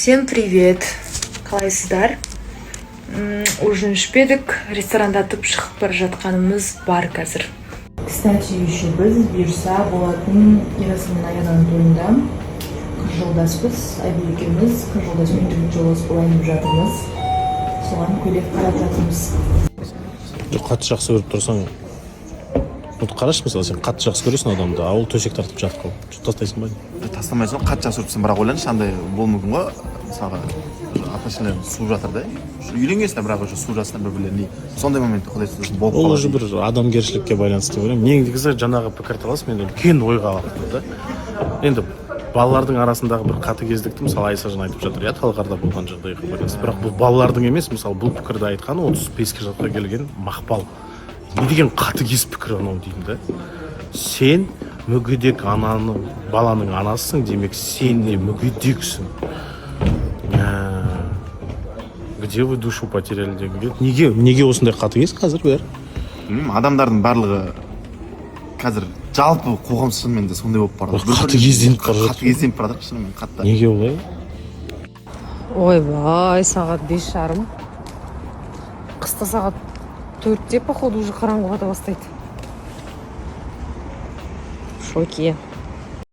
Всем привет! Қалайсыздар? Ужин ішпедік, ресторандатып шығып бара жатқанымыз бар қазір. Кстати, еще біз, бұйырса, болатын Ерасыл мен Аянаның тойында қыз жолдаспыз. Айгүл екеуміз қыз жолдас пен жігіт жолдас болайын деп жатырмыз. Соған көйлек қарап жатырмыз. Жоқ, қатты жақсы көріп тұрсаң, вот қарашы, мысалы, сен қатты жақсы көресің адамды, а ол төсек тартып жатып қалып, тастайсың ба? Тастамайсың ғой, қатты жақсы көріп тұрсаң. Бірақ ойлаңызшы, андай болуы мүмкін ғой, мысалға, отношения суып жатыр да, үйленгенсіңдер, бірақ уже суып жатсыңдар бір бірлеріне. Сондай моментте, құдай сақтасын, болып Ол қалады. уже бір адамгершілікке байланысты деп ойлаймын. Негізі жаңағы пікірталас мені үлкен ойға алып да. Енді балалардың арасындағы бір қатыгездікті, мысалы, Айсажан айтып жатыр, иә, Талғарда болған жағдайға байланысты. Бірақ бұл балалардың емес, мысалы, бұл пікірді айтқан 35 жасқа келген Мақпал. Не деген қатыгез пікір анау деймін да. Сен мүгедек ананың, баланың анасысың, демек, сен де мүгедексің. Где вы душу потеряли деген келеді. Неге осындай қатыгез қазір бәрі? Білмеймін, адамдардың барлығы қазір, жалпы қоғам шынымен де сондай болып бара жатыр. Қатыгезденіп бара жатыр. Қатыгезденіп бара жатыр шынымен қатты. Неге олай? Ойбай, сағат 5:30. Қыста сағат 4-те, походу, уже қараңғы бата бастайды. В шоке.